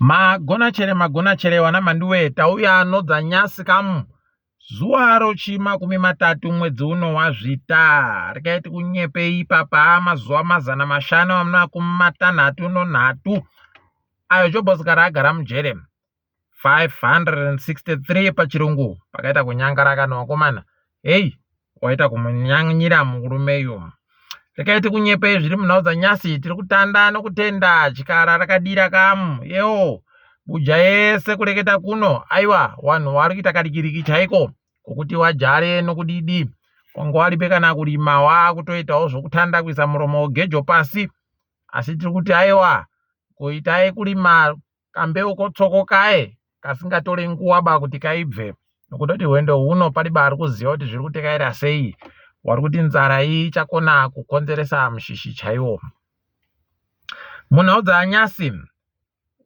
Magona chere magona chere wana Mhanduwe tauya nodza nyasi kamu zuva rochi 30 mwedzi uno waZvita rikaiti kunyepei ipapa mazuva 563 ayo Jobhosikara agara mujere 563 pachirungu pakaita kunyangara kana wakomana hei waita kumunyanyira murume uyu rekai tikunyepei zviri munhau dzanyasi tiri kutanda nokutenda chikara rakadira kamu yewo buja yese kureketa kuno aiwa wanhu wari kuita kadikiriki chaiko kokuti wajare nokudidi wanga waripe kana kurima wakutoitawo zvokutanda kuisa muromo wegejo pasi asi tiri kuti aiwa kuitai kurima kambeu kotsoko kaye kasingatore nguwa ba kuti kaibve nokutoti hwendo huno pariba ari kuziva kuti zviri kutekaira sei wari kuti nzara iyi ichakona kukonzeresa mushishi chaiwo munhau dzaanyasi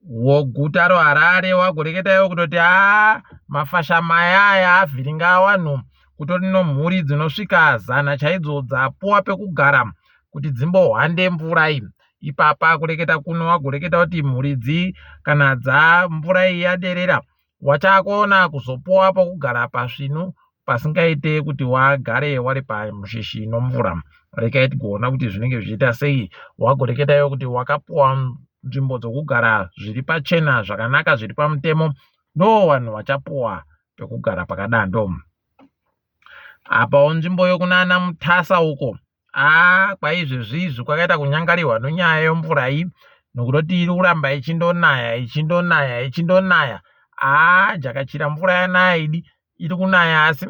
woguta roharare wagoreketa iwo kutoti haa mafashama aya aya avhiringa wanhu kutori nomhuri dzinosvika zana chaidzo dzapuwa pekugara kuti dzimbohwande mvura iyi ipapa kureketa kuno wagoreketa kuti mhuri dzi kana dza mvura iyi yaderera wachakona kuzopuwa pokugara pasvinu pasingaite kuti wagare wari pamushishi nomvura rekai tigoona kuti zvinenge zvichiita sei wagoreketa iwe kuti wakapuwa nzvimbo dzokugara zviri pachena zvakanaka zviri pamutemo ndo vanhu vachapuwa pekugara pakadando apawo nzvimbo yokunana mutasa uko aa kwaizvezvi izvi kwakaita kunyangarirwa nonyaya yemvura iyi nokutoti iri kuramba ichindonaya ichindonaya ichindonaya aa jakachira mvura yanaya idi iri kunaya asi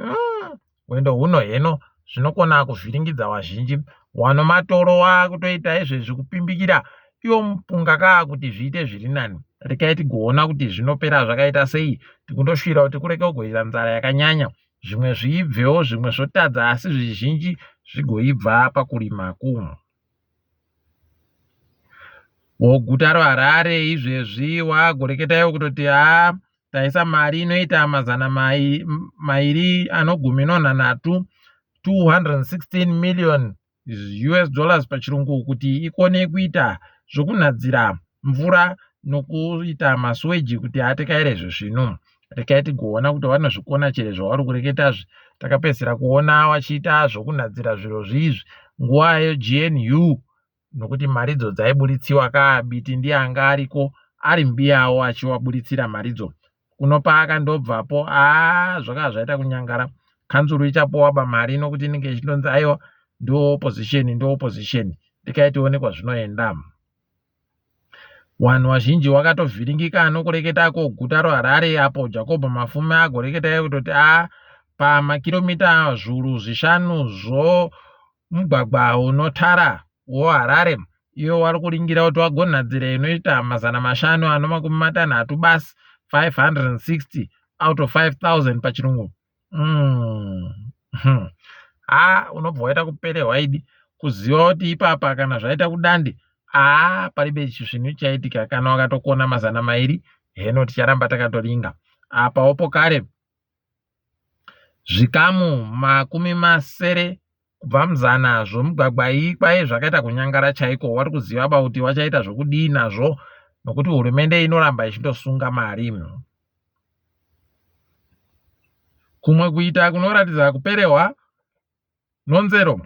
hwendo huno heno zvinokona kuvhiringidza vazhinji wano matoro wakutoita izvezvi kupimbikira iwo mupunga kaa kuti zviite zviri nani rekai tigoona kuti zvinopera zvakaita sei tikundoshuvira kuti kureke kugoita nzara yakanyanya zvimwe zviibvewo zvimwe zvotadza asi zvizhinji zvigoibva pakurima ku woguta roharare izvezvi wagoreketa iwo kutoti haa taisa mari inoita 219 216 million US dollars pachirungu kuti ikone kuita zvokunhadzira mvura nokuita masuweji kuti atekaire zvezvinu rekai tigoona kuti vanozvikona chere zvavari kureketazvi takapedzisira kuona vachiita zvokunhadzira zviro zviizvi nguva yeGNU nokuti maridzo dzaibuditsiwa ka biti ndiye anga ariko ari mbiyawo achiwaburitsira maridzo kuno paakandobvapo aa zvakava zvaita kunyangara kanzuru ichapuwa ba mari nokuti inenge ichindonzi aiwa ndo opposition ndo opposition rekai tione kwazvinoenda Wanhu wazhinji wakatovhiringika nokureketa ko guta roHarare apo Jacob Mafume agoreketa kutoti a pamakiromita 5,000 zvomugwagwa unotara woHarare iwo wari kuringira kuti wagonhadzira inoita 560 basi 560 out of 5000 pachirungu Ha unobva waita kuperehwa idi kuziva kuti ipapa kana zvaita kudande aa paribe zvinhu chaitika kana wakatokona 200 heno ticharamba takatoringa apawopo kare zvikamu 60 kubva muzana zvomugwagwa iyi kwai zvakaita kunyangara chaiko wari kuziva ba kuti wachaita zvokudii nazvo nokuti hurumende inoramba ichindosunga mari kumwe kuita kunoratidza kuperehwa nonzero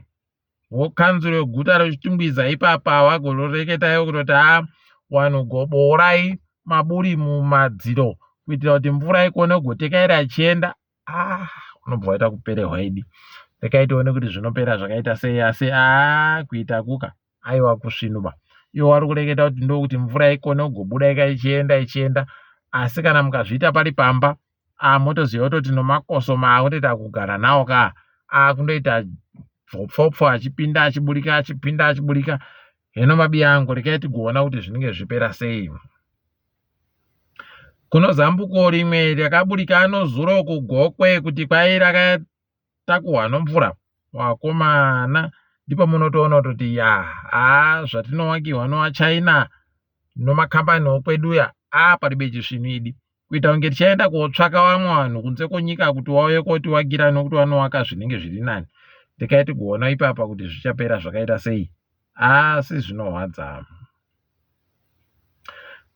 wokanzuro yeguta rechitungwiza ipapa wagoreketa kutoti a wanhu goboorai maburi mumadziro kuitira kuti mvura ikone kugotekaira ichienda ah unobva waita kuperehwa idi rekai tione kuti zvinopera zvakaita sei asi a kuita kuka aiwa kusvinuba iwo wari kureketa kuti ndokuti mvura ikone kugobuda ika ichienda ichienda asi kana mukazviita pari pamba a motoziva kutoti nomakoso maakutoita kugara nawo ka akundoita pfopfopfo achipinda achiburika achipinda achiburika heno mabiya angu rekai tigoona kuti zvinenge zvipera sei kuno zambuko rimwe rakaburika nozuro kugokwe kuti kwai rakatakuhwa nomvura wakomana ndipo munotoona kutoti ya haa zvatinowakiwa noachina nomakambani okweduya a paribe chisvinu idi kuita kunge tichaenda kotsvaka vamwe vanhu kunze kwenyika kuti wauye kotiwakira nokuti vanowaka zvinenge zviri nani rekai tigoona ipapa kuti zvichapera zvakaita sei asi zvinorwadza.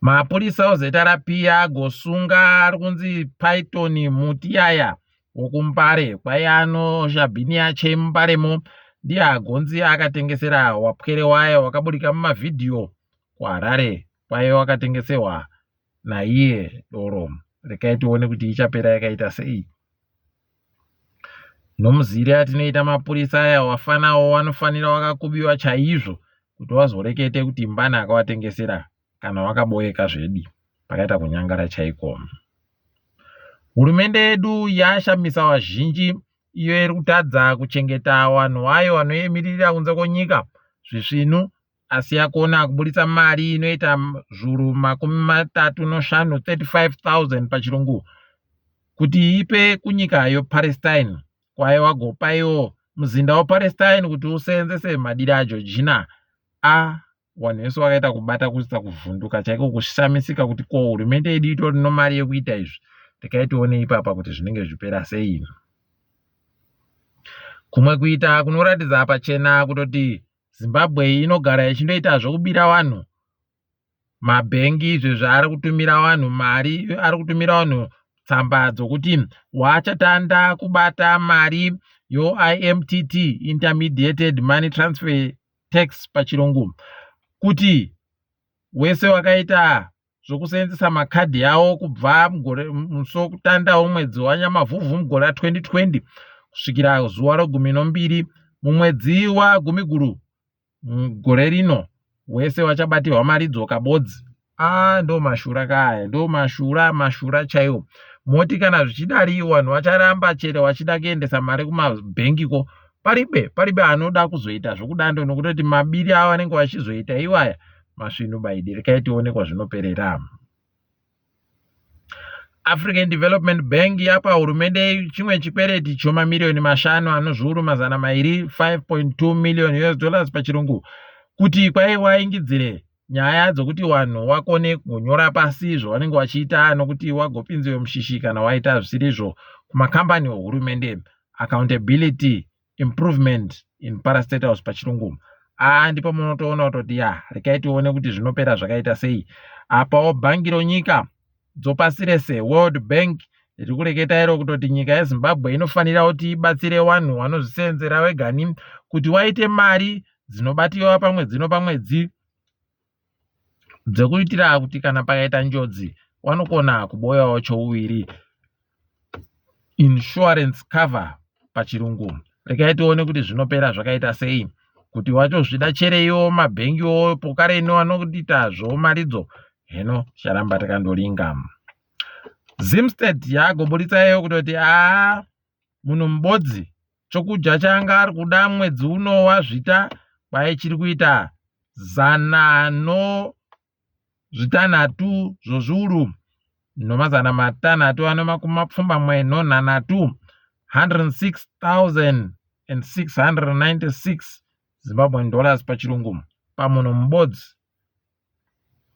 Mapurisa oZRP agosunga ari kunzi Python Mutiyaya wokuMbare kwaiano shabhini yache muMbaremo ndiye agonzi akatengesera wapwere waya wakaburika mumavhidhiyo kuHarare kwaive wakatengesewa naiye doro. Rekai tione kuti ichapera yakaita sei. Nomuzire atinoita mapurisa aya wafanawo wanofanira wakakubiwa chaizvo kuti wazorekete kuti mbani akawatengesera kana wakaboeka zvedi pakaita kunyangara chaiko. Hurumende yedu yashamisa vazhinji iyo iri kutadza kuchengeta vanhu vayo vanoimiririra kunze kwenyika zvisvinu asi yakona kuburitsa mari inoita zvuru 35, 35,000 pachirungu kuti ipe kunyika yePalestine kwaye wagopa iwo muzinda wePalestine kuti useenzese madira aGeorgina a vanhu vese vakaita kubata kuita kuvhunduka chaiko kushamisika kuti ko hurumende yedu itori nomari yekuita izvi rekai tione ipapa kuti zvinenge zvichipera sei. Kumwe kuita kunoratidza pachena kutoti Zimbabwe inogara ichindoita zvekubira vanhu mabhengi izvezvi ari kutumira vanhu mari ari kutumira vanhu tsamba dzokuti wachatanda kubata mari yoIMTT intermediated money transfer tax pachirungu kuti wese wakaita zvokuseenzesa makadhi avo kubva mugore musi wokutanga womwedzi waNyamavhuvhu mugore ra2020 kusvikira zuva regumi nombiri mumwedzi waGumiguru gore rino wese wachabatirwa mari dzoka bodzi. Aa ndo mashura kaaya ndo mashura mashura chaiwo. Moti kana zvichidari vanhu vacharamba chero vachida kuendesa mari kumabhengiko paribe paribe anoda kuzoita zvokudando nokutoti mabiri avo vanenge vachizoita iwaya masvinu baidi rekai tione kwazvinoperera. African Development Bank yapa hurumende chimwe chikwereti chomamiriyoni mashanu ano zviuru 200, 5.2 million US dollars pachirungu, kuti kwai waingidzire nyaya dzokuti vanhu wakone kunyora pasi zvavanenge vachiita nokuti wagopinziwe mushishi kana waita zvisirizvo kumakambani ehurumende. Accountability improvement in parastatals pachirungu. Aa ndipo munotoona kutoti ya rekai tione kuti zvinopera zvakaita sei. Apawo bhangi ronyika dzopasi rese World Bank riri kureketa iro kutoti nyika yeZimbabwe inofanira kuti ibatsire vanhu vanozviseenzera vegani kuti waite mari dzinobatiwa pamwedzi nopamwedzi dzekuitira kuti kana pakaita njodzi wanokona kuboyawo chouviri insurance cover pachirungu. Rekai tione kuti zvinopera zvakaita sei kuti wachozvida chereiwo mabhengiwo pokareno anoita zvomaridzo heno charamba takandoringa. Zimstat yagoburitsa iyo kutoti aa munhu mubodzi chokudya chaanga ari kuda mwedzi uno wazvita kwai chiri kuita zana no zvitanhatu zvozviuru nomazana matanhatu ano makumi mapfumbamwe nonhanhatu 106,696 Zimbabwean dollars pachirungu pamunhu mubodzi.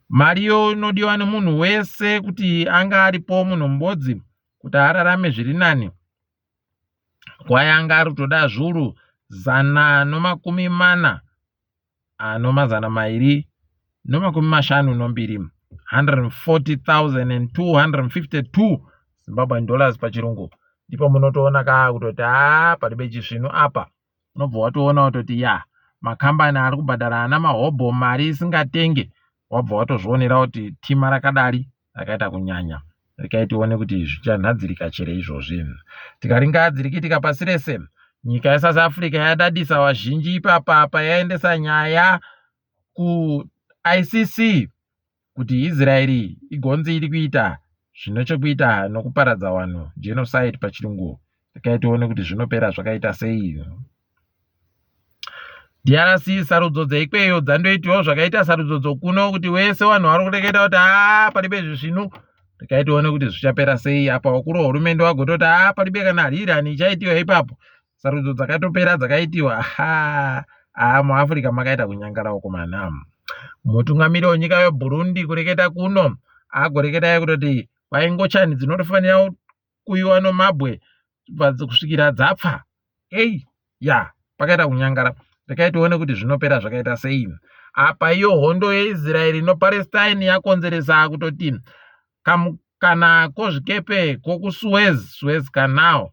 Mari iyo inodiwa nemunhu wese kuti anga aripo munhu mubodzi kuti ararame zviri nani kwai anga ari kutoda zviuru 140,252 140,252 Zimbabwean dollars pachirungu. Ndipo munotoona kaa kutoti haa paribe chisvinu apa. Unobva watoona kutoti ya makambani ari kubhadhara ana mahobho mari isingatenge wabva watozvionera kuti tima rakadari rakaita kunyanya. Rekai tione kuti zvichanhadzirika chere izvozvi. Tikaringa dziri kuitika pasi rese, nyika yeSouth Africa yadadisa vazhinji ipapa payaendesa nyaya kuICC kuti Israeri igonzi iri kuita zvine chekuita nokuparadza vanhu, genocide pachirungu. Rekai tione kuti zvinopera zvakaita sei. DRC sarudzo dzeikweyo dzandoitiwawo zvakaita sarudzo dzokuno kuti wese vanhu vari kureketa kuti haa paribe zvisvinu. Rekai tione kuti zvichapera sei. Apa vakuru vehurumende vagototi haa paribe kana rirani ichaitiwa ipapo. Sarudzo dzakatopera dzakaitiwa haa haa muAfrica makaita kunyangara vakomana. Mutungamiri wenyika yeBurundi kureketa kuno agoreketa kutoti kwaingochani dzinotofanira kuiwa nomabwe kusvikira dzapfa. Ei ya pakaita kunyangara. Rekai tione kuti zvinopera zvakaita sei. Apa iyo hondo yeIsraeri noPalestine yakonzeresa kutoti kamukana kozvikepe kokuSuez, Suez Canal,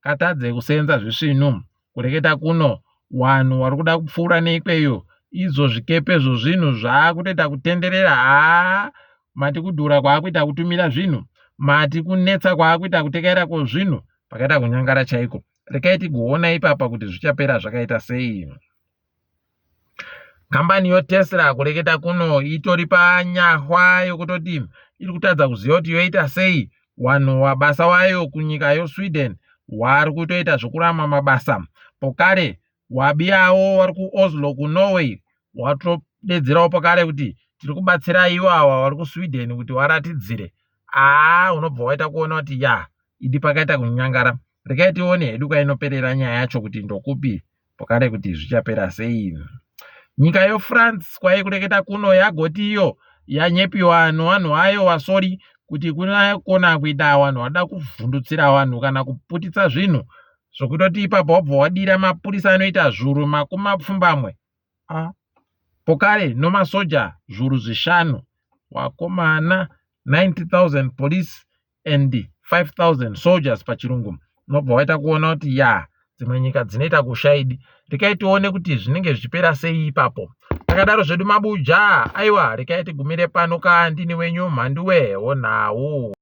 katadze kusenza zvisvinu. Kureketa kuno wanhu wari kuda kupfuura neikweyo izvo zvikepe zvo zvinhu zvaakutoita kutenderera. Haa, mati kudhura kwaakuita kutumira zvinhu, mati kunetsa kwaakuita kutekaira kwozvinhu, pakaita kunyangara chaiko. Rekai tigoona ipapa kuti zvichapera zvakaita sei. Kambani yoTesla kureketa kuno itori panyahwa yokutoti iri kutadza kuziva kuti yoita sei. Wanhu wabasa wayo kunyika yoSweden wari kutoita zvokuramwa mabasa. Pokare wabiyawo wari kuOslo kuNorway watodedzerawo pakare kuti tiri kubatsira ivo ava vari kuSweden kuti waratidzire. Aa, unobva waita kuona kuti ya idi pakaita kunyangara. Rekai tione hedu kwainoperera nyaya yacho kuti ndokupi pokare kuti zvichapera sei. Nyika yoFrance kwaikureketa kuno yagoti iyo yanyepiwa nevanhu vayo vasori kuti kunakona kuita vanhu vanoda kuvhundutsira vanhu kana kuputitsa zvinhu zvokutoti ipapo wabva wadira mapurisa anoita zvuru 80 pokare nomasoja zvuru 5 wakomana, 90,000 police and 5000 soldiers pachirungu. Unobva waita kuona kuti ya dzimwe nyika dzinoita kushaidi. Rekai tione kuti zvinenge zvichipera sei ipapo. Takadaro zvedu mabuja. Aiwa, rekai tigumire pano ka. Ndini wenyu Mhanduwe wonhau.